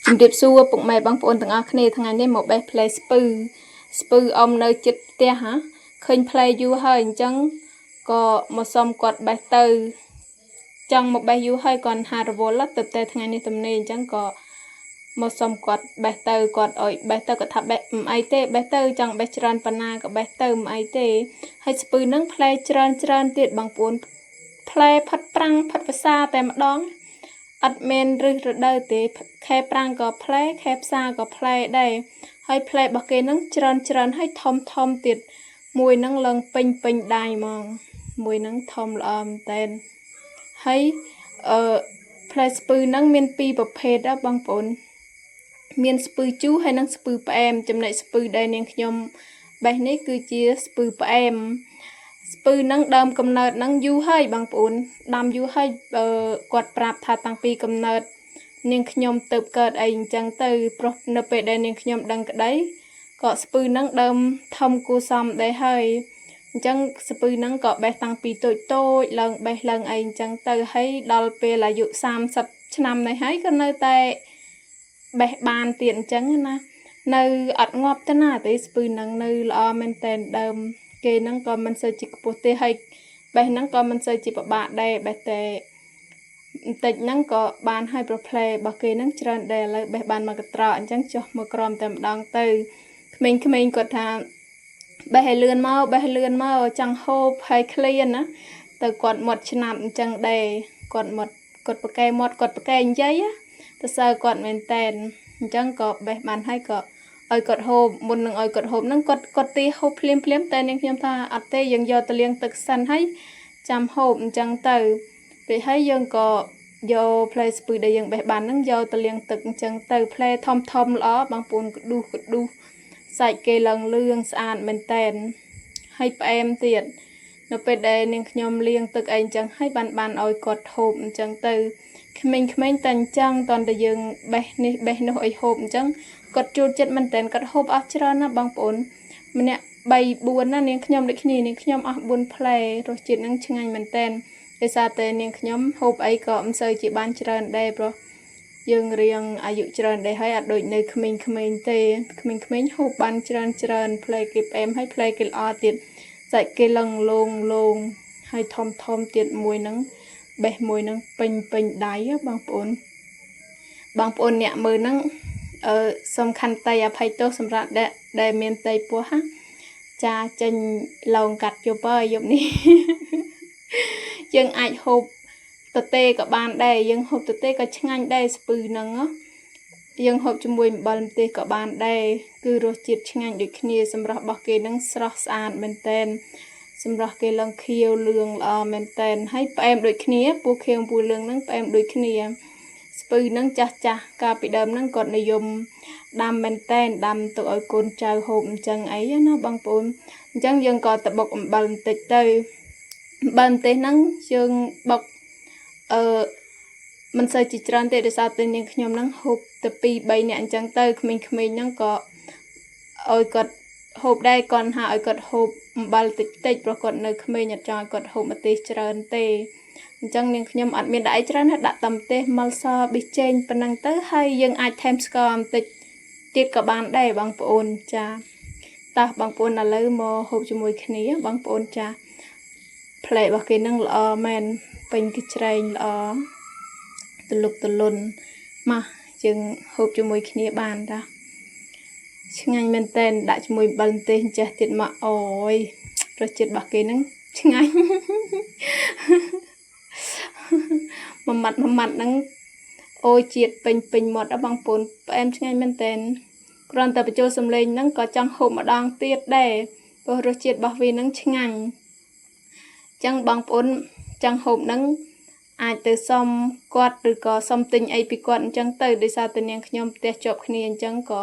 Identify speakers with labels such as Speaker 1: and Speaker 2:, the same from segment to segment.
Speaker 1: ជំរាបសួរពុកម៉ែបងប្អូនទាំងអស់គ្នាថ្ងៃនេះមកបេះផ្លែស្ពឺស្ពឺអមនៅចិត្តផ្ទះហ่ะឃើញផ្លែយូរហើយអញ្ចឹងក៏មកសុំគាត់បេះទៅចង់មកបេះយូរហើយគាត់ហារវល់ទៅតែថ្ងៃនេះទំនេរអញ្ចឹងក៏មកសុំគាត់បេះទៅគាត់ឲ្យបេះទៅគាត់ថាបេះមិនអីទេបេះទៅចង់បេះច្រើនប៉ុណ្ណាក៏បេះទៅមិនអីទេហើយស្ពឺហ្នឹងផ្លែច្រើនច្រើនទៀតបងប្អូនផ្លែផិតប្រាំងផិតភាសាតែម្ដង អត់មានរឹសរដូវទេខែប្រាំងក៏ផ្លែខែផ្សាក៏ផ្លែដែរហើយផ្លែរបស់គេនឹងច្រើនច្រើនហើយធំធំទៀតមួយនឹងឡើងពេញពេញដៃហ្មងមួយនឹងធំល្អមែនតែនហើយអឺផ្លែស្ពឺនឹងមានពីរប្រភេទណាបងប្អូនមានស្ពឺជូរហើយនិងស្ពឺផ្អែមចំណែកស្ពឺដែលនាងខ្ញុំបេះនេះគឺជាស្ពឺផ្អែមស្ពឺនឹងដើមកំណើតនឹងយូរហើយបងប្អូនដាំយូរហើយគាត់ប្រាប់ថាតាំងពីកំណើតនាងខ្ញុំទៅកើតអីអញ្ចឹងទៅព្រោះនៅពេលដែលនាងខ្ញុំដឹងក្តីក៏ស្ពឺនឹងដើមធំគួសមដែរហើយអញ្ចឹងស្ពឺនឹងក៏បេះតាំងពីតូចតូចឡើងបេះឡើងអីអញ្ចឹងទៅហើយដល់ពេលអាយុ30ឆ្នាំនេះហើយក៏នៅតែបេះបានទៀតអញ្ចឹងណានៅអត់ងាប់ទៅណាទេស្ពឺនឹងនៅល្អមែនតែនដើមគេហ្នឹងក៏មិនសូវជាខ្ពស់ទេហើយបេះហ្នឹងក៏មិនសូវជាពិបាកដែរបេះតែបន្តិចហ្នឹងក៏បានហើយប្រផ្លែរបស់គេហ្នឹងច្រើនដែរឥឡូវបេះបានមកកត្រកអញ្ចឹងចុះមកក្រមតែម្ដងទៅក្មេងៗគាត់ថាបេះឲ្យលឿនមកបេះឲ្យលឿនមកចង់ហូបហើយឃ្លានណាទៅគាត់មាត់ឆ្នាំអញ្ចឹងដែរគាត់មាត់គាត់ប្រកែមាត់គាត់ប្រកែនិយាយទៅសើគាត់មែនតែនអញ្ចឹងក៏បេះបានហើយក៏ឲ្យគាត់ហូបមុននឹងឲ្យគាត់ហូបហ្នឹងគាត់គាត់ទីហូបភ្លាមភ្លាមតែនាងខ្ញុំថាអត់ទេយើងយកទៅលាងទឹកសិនហើយចាំហូបអញ្ចឹងទៅពេលហើយយើងក៏យកផ្លែស្ពឺដែលយើងបេះបានហ្នឹងយកទៅលាងទឹកអញ្ចឹងទៅផ្លែធំធំល្អបងប្អូនកឌុះកឌុះសាច់គេឡើងលឿងស្អាតមែនតែនហើយផ្អែមទៀតនៅពេលដែលនាងខ្ញុំលាងទឹកអីអញ្ចឹងហើយបានបានឲ្យគាត់ហូបអញ្ចឹងទៅក្មេងៗតែអញ្ចឹងតន់តែយើងបេះនេះបេះនោះឲ្យហូបអញ្ចឹងគាត់ចូលចិត្តមែនតែនគាត់ហូបអស់ច្រើនណាស់បងប្អូនម្នាក់3 4ណានាងខ្ញុំដូចគ្នានាងខ្ញុំអស់4ផ្លែរសជាតិនឹងឆ្ងាញ់មែនតែនដោយសារតែនាងខ្ញុំហូបអីក៏មិនសូវជាបានច្រើនដែរព្រោះយើងរៀងអាយុច្រើនដែរហើយអត់ដូចនៅក្មេងៗទេក្មេងៗហូបបានច្រើនច្រើនផ្លែគេផ្អែមហើយផ្លែគេល្អទៀតសាច់គេឡើងលងលងហើយធំធំទៀតមួយហ្នឹងបេះមួយហ្នឹងពេញពេញដៃបងប្អូនបងប្អូនអ្នកមើលហ្នឹងអឺសំខាន់តៃអភ័យទោសសម្រាប់ដែលមានតៃពោះហាចាចេញឡងកាត់យប់ហើយយប់នេះយើងអាចហូបទទេក៏បានដែរយើងហូបទទេក៏ឆ្ងាញ់ដែរស្ពឺហ្នឹងយើងហូបជាមួយអំបិលម្ទេសក៏បានដែរគឺរសជាតិឆ្ងាញ់ដូចគ្នាសម្រស់របស់គេហ្នឹងស្រស់ស្អាតមែនតែនសម្រស់គេឡើងខៀវលឿងល្អមែនតែនហើយផ្អែមដូចគ្នាពូខៀវពូលឿងហ្នឹងផ្អែមដូចគ្នាស្ពឺហ្នឹងចាស់ចាស់កាលពីដើមហ្នឹងគាត់និយមដាំមែនតែនដាំទៅឲ្យកូនចៅហូបអញ្ចឹងអីណាបងប្អូនអញ្ចឹងយើងក៏ទៅបុកអំបិលបន្តិចទៅអំបិលម្ទេសហ្នឹងយើងបុកអឺមិនសូវជាច្រើនទេដោយសារតែនាងខ្ញុំហ្នឹងហូបទៅ2 3នាក់អញ្ចឹងទៅក្មេងៗហ្នឹងក៏ឲ្យគាត់ហូបដែរគាត់ហាឲ្យគាត់ហូបអំបិលតិចតិចព្រោះគាត់នៅក្មេងអត់ចង់ឲ្យគាត់ហូបម្ទេសច្រើនទេអញ្ចឹងនាងខ្ញុំអត់មានដាក់អីច្រើនទេដាក់តែម្ទេសម៉ាល់សប៊ីចេងប៉ុណ្ណឹងទៅហើយយើងអាចថែមស្ករបន្តិចទៀតក៏បានដែរបងប្អូនចាតោះបងប្អូនឥឡូវមកហូបជាមួយគ្នាបងប្អូនចាផ្លែរបស់គេនឹងល្អមែនពេញកញ្ច្រែងល្អទលុកទលុនមកយើងហូបជាមួយគ្នាបានតាឆ្ងាញ់មែនតែនដាក់ជាមួយអំបិលម្ទេសចេះទៀតមកអូយរសជាតិរបស់គេនឹងឆ្ងាញ់មួយម៉ាត់មួយម៉ាត់ហ្នឹងអូយជាតិពេញពេញមាត់ដល់បងប្អូនផ្អែមឆ្ងាញ់មែនតែនគ្រាន់តែបញ្ចូលសំឡេងហ្នឹងក៏ចង់ហូបម្ដងទៀតដែរព្រោះរសជាតិរបស់វាហ្នឹងឆ្ងាញ់ចឹងបងប្អូនចង់ហូបហ្នឹងអាចទៅសុំគាត់ឬក៏សុំទិញអីពីគាត់អញ្ចឹងទៅដោយសារតែនាងខ្ញុំផ្ទះជាប់គ្នាអញ្ចឹងក៏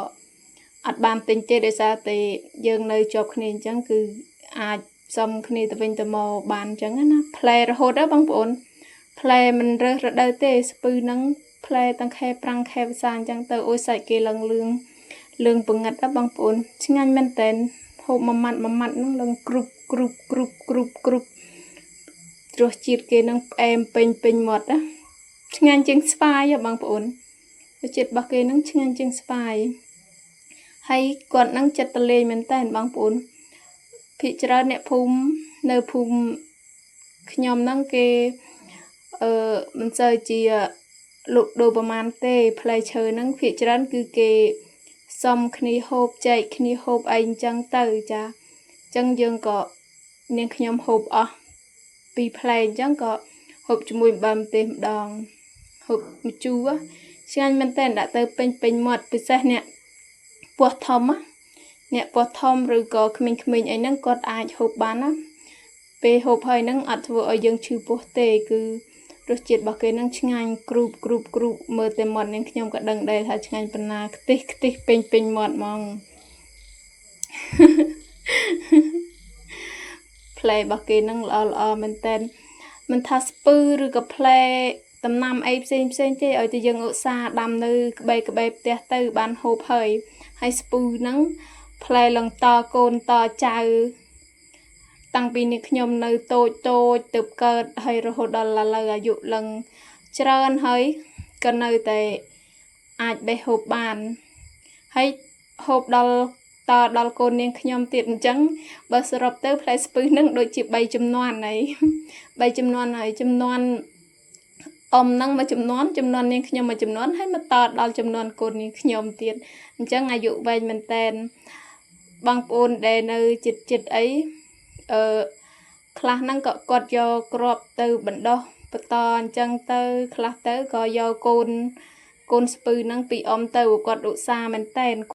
Speaker 1: អត់បានទិញទេដោយសារតែយើងនៅជាប់គ្នាអញ្ចឹងគឺអាចសុំគ្នាទៅវិញទៅមកបានអញ្ចឹងណាផ្លែរហូតដល់បងប្អូនផ្លែមិនរើសរដូវទេស្ពឺហ្នឹងផ្លែទាំងខែប្រាំងខែវស្សាអញ្ចឹងទៅអូយសាច់គេឡើងលឿងលឿងពងឹតដល់បងប្អូនឆ្ងាញ់មែនតែនហូបមួយម៉ាត់មួយម៉ាត់ហ្នឹងឡើងគ្រប់គ្រប់គ្រប់គ្រប់គ្រប់រសជាតិគេនឹងផ្អែមពេញពេញមាត់ណាឆ្ងាញ់ជាងស្វាយបងប្អូន។ រសជាតិរបស់គេនឹងឆ្ងាញ់ជាងស្វាយហើយគាត់នឹងចិត្តតលេងមែនតើបងប្អូនភាគច្រើនអ្នកភូមិនៅភូមិខ្ញុំហ្នឹងគេអឺមិនសូវជាលក់ដូរប្រមាណទេផ្លែឈើហ្នឹងភាគច្រើនគឺគេសុំគ្នាហូបចែកគ្នាហូបអីអញ្ចឹងទៅចាអញ្ចឹងយើងក៏នាងខ្ញុំហូបអស់ពីរផ្លែអញ្ចឹងក៏ហូបជាមួយអំបិលម្ទេសម្ដងហូបម្ជូរឆ្ងាញ់មែនតើដាក់ទៅពេញពេញមាត់ពិសេសអ្នកពោះធំណាអ្នកពោះធំឬក៏ក្មេងៗអីហ្នឹងគាត់អាចហូបបានណាពេលហូបហើយហ្នឹងអត់ធ្វើឲ្យយើងឈឺពោះទេគឺរសជាតិរបស់គេហ្នឹងឆ្ងាញ់គ្រូបគ្រូបគ្រូបមើលតែមាត់នាងខ្ញុំក៏ដឹងដែរថាឆ្ងាញ់ប៉ុណ្ណាខ្ទិះខ្ទិះពេញពេញមាត់ហ្មង ផ្លែរបស់គេហ្នឹងល្អល្អមែនតើមិនថាស្ពឺឬក៏ផ្លែដំណាំអីផ្សេងផ្សេងទេឲ្យតែយើងឧស្សាហ៍ដាំនៅក្បែរក្បែរផ្ទះទៅបានហូបហើយហើយស្ពឺហ្នឹងផ្លែលងតកូនតចៅតាំងពីនេះខ្ញុំនៅតូចតូចទៅកើតហើយរហូតដល់ឥឡូវអាយុឡើងច្រើនហើយក៏នៅតែអាចបេះហូបបានហើយហូបដល់តដល់កូននាងខ្ញុំទៀតអញ្ចឹងបើសរុបទៅផ្លែស្ពឺនឹងដូចជា3ចំនួនហើយ3ចំនួនហើយចំនួនអ៊ំនឹងមួយចំនួនចំនួននាងខ្ញុំមួយចំនួនហើយមកតដល់ចំនួនកូននាងខ្ញុំទៀតអញ្ចឹងអាយុវែងមែនតែនបងប្អូនដែលនៅចិត្តចិត្តអីអឺខ្លះហ្នឹងក៏គាត់យកគ្រាប់ទៅបណ្ដោះបន្តអញ្ចឹងទៅខ្លះទៅក៏យកកូនកូនស្ពឺហ្នឹងពីអ៊ំទៅគាត់ឧស្សាហ៍មែនតែន។